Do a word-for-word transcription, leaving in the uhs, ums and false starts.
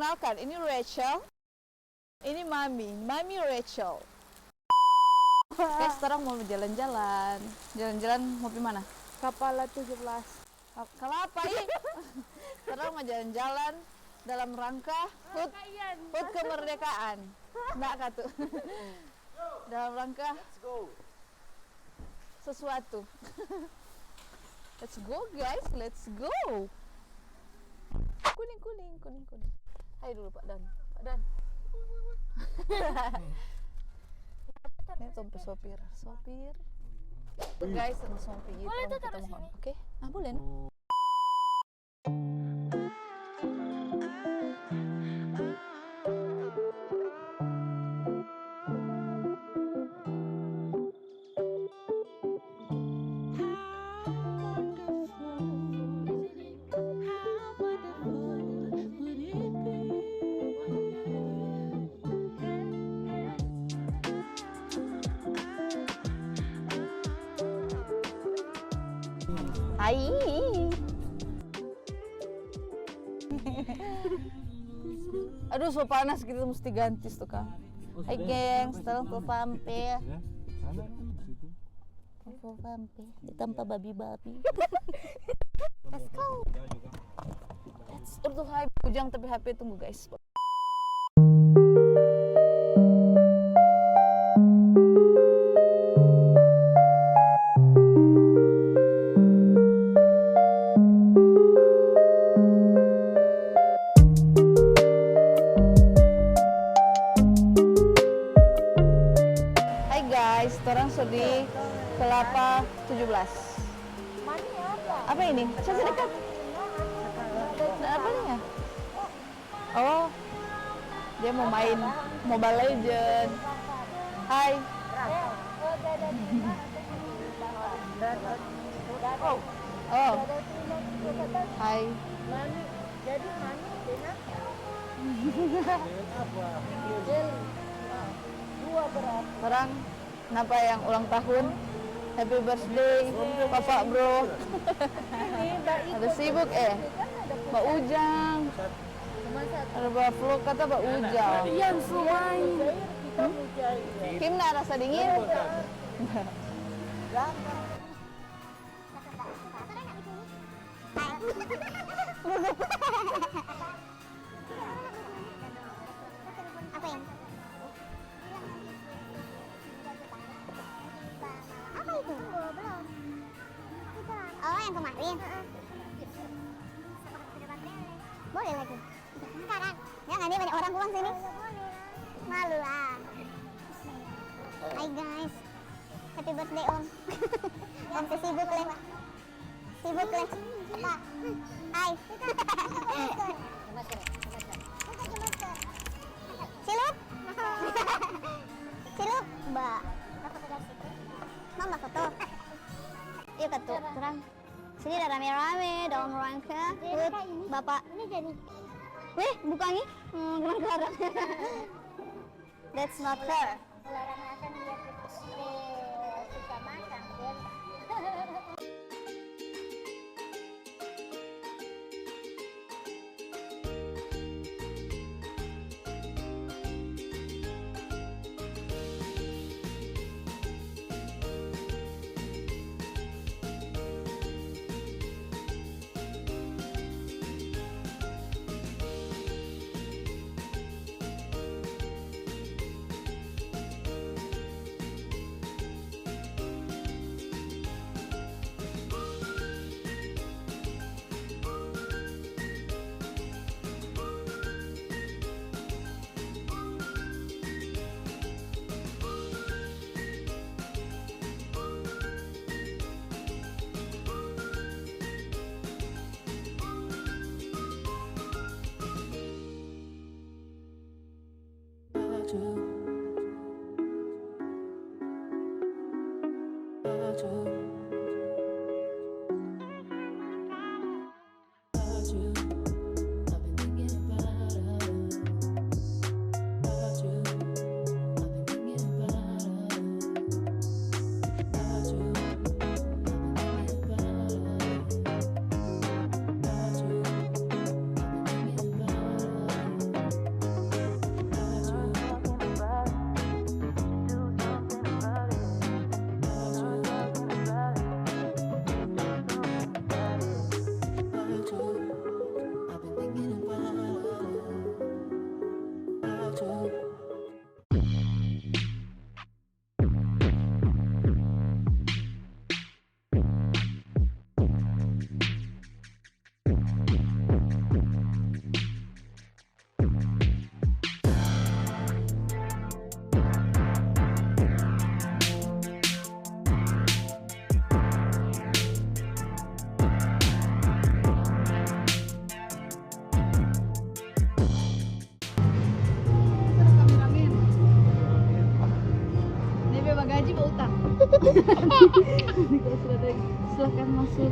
Kenalkan, ini Rachel. Ini Mami, Mami Rachel. Guys, torang mo jalan-jalan. Jalan-jalan mo pi mana? Kapala tujuh belas. Ka-, kalapa, ih. Torang mo jalan-jalan dalam rangka hut, hut kemerdekaan. Nda katu. Dalam rangka sesuatu. Let's go, guys, let's go. Kuning, kuning, kuning, kuning. Hai dulu, Pak Dan. Pak Dan. Ini tong pe sopir. Sopir. Guys, sama sopir. Boleh tuh taruh sini. Oke. Ah, boleh, no? Hai. Aduh, so panas, kita musti ganti sto, Kak. Hai, gengs, torang Pampe. Pampe, di tampa babi-babi. Let's go. Let's, aduh, hai, bujang tapi H P tunggu, guys. Hai guys, torang so di Kelapa tujuh belas. Apa ini? Coba dekat. Apa ini ya? Oh, dia mau main Mobile Legend. Hai. Oh. Hai. Jadi manis dengan apa? Jelly. Nah, dua berarti. Orang napa yang ulang tahun? Happy birthday, Papa, bro. Ini Mbak Iko. Ada sibuk, eh? Mbak Ujang. Cuma satu. Ada Mbak Vlog, kata Mbak Ujang. Yang suai. Kita mujair. Kim na rasa dingin? Jangan. Apa yang? Apa itu? Oh, yang kemarin? Boleh lagi. Sekarang. Jangan, ini banyak orang buang sini. Malu lah. Hai guys. Happy birthday, Om. Om sibuk, leh. Sibuk, leh. Hai. Cilup. Cilup, Mbak. Mama foto. Yuk, katu. Terang. Sini ada rame-rame, dong, orang ke. Bapak. Ini jadi. Weh, bukan nih. Hmm, orang ke. That's not her. Orang akan lihat kita suka makan, dia. Kalau sudah ada, silakan masuk.